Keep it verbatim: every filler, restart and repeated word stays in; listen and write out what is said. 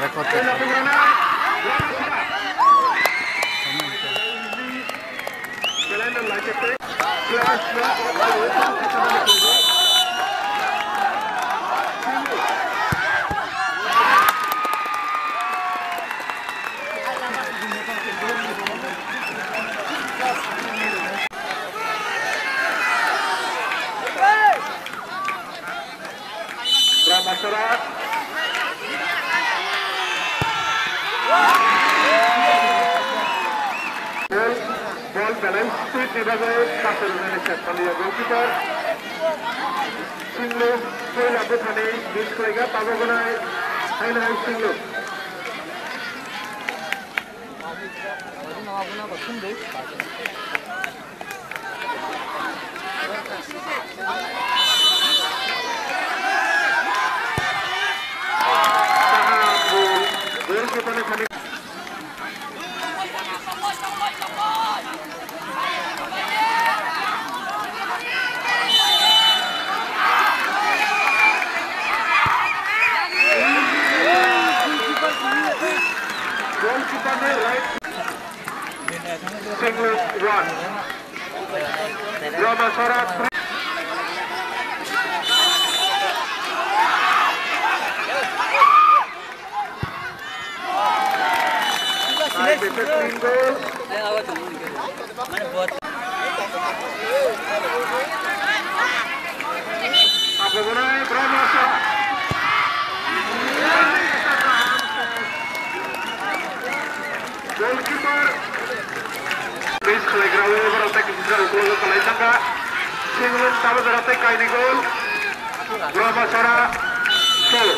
Record, record. Brahmasora. Ball, ball balance speed ni bagwi kaisa rwnani chesta liya goalkeeper. Singlu, puila buthani miss khlaikha, tabuk gwnai, haino hai Singlu. Goalkeeper ni right. Singlu one. Brahmasora three. Hai, bese clean goal. Abogonai Brahmasora. Goalkeeper. Miss khlaigrao borok tei kisisa uklogo kwlai thangkha. Singwin tabuk jora tei kainwi goal. Brahmasora four.